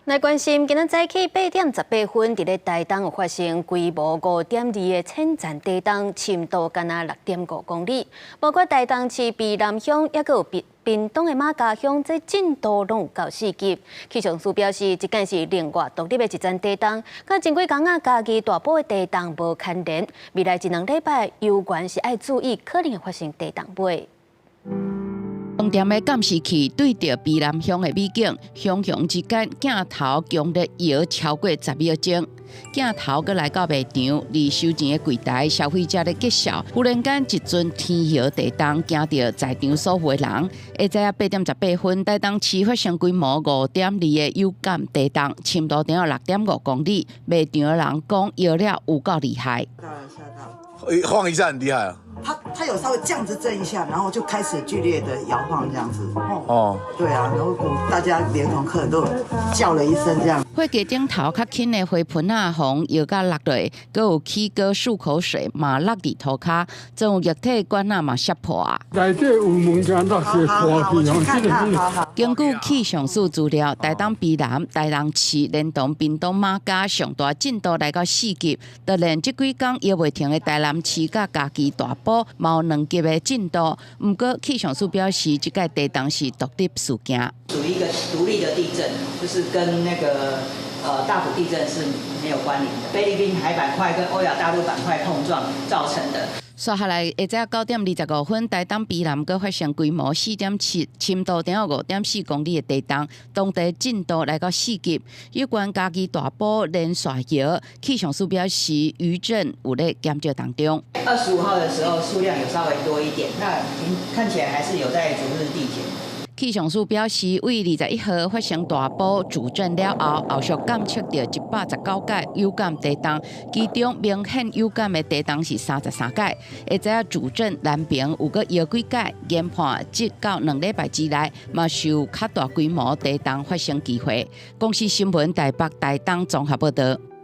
來關心，今仔早起8點18分，佇咧台東有發生規模5.2的淺層地動，深度干焦6.5公里，包括台東市卑南鄉，抑閣有屏東的瑪家鄉，這震度攏有到4級。氣象署表示，這擺是另外獨立的一層地動，佮前幾工仔嘉義大埔的地動無牽連。未來一兩禮拜，猶原是愛注意可能會發生地動尾。當店的監視器對著卑南鄉的美景，熊熊之間鏡頭強烈搖超過10秒鐘，鏡頭閣來到賣場，佇收錢的櫃台，消費者咧結數，忽然間一陣天搖地動，驚著在場所有的人。下晝8點18分，台東市發生規模5.2的有感地動，深度長6.5公里，賣場的人講搖了有夠厲害。晃一下很厲害啊！它有稍微這樣子震一下，然後就開始劇烈的搖晃，這樣子。哦，對啊，然後大家連同客人都叫了一聲，這樣。貨架頂頭較輕的花盆仔，予搖甲落來，閣有起鍋漱口水嘛落佇塗跤，裝有液體管仔嘛摔破啊。內底有物件落雪破去，根據氣象署資料，台東卑南、台東市連同屏東瑪家上大震度來到4級，當然這幾工搖袂停的台南市佮嘉義大埔嘛有2級的震度。毋過氣象署表示，這擺地動是獨立事件，屬於一個獨立的地震，就是跟那個大埔地震是沒有關聯的。菲律賓海板塊跟歐亞大陸板塊碰撞造成的。紲下來，下晝9點25分，台東卑南閣發生規模4.7、深度長5.4公里的地動，當地震度來到4級。有關嘉義大埔連續搖，氣象署表示餘震有咧減少當中。25號的時候數量有稍微多一點，那看起來還是有在逐日遞減。氣象署表示，為21號發生大埔主震了後，後續監測著119擺有感地動，其中明顯有感的地動是33擺。會知影主震南平有閣搖幾擺，研判這到2禮拜之內，嘛是有較大規模地動發生機會。公視新聞台北、台東綜合報導。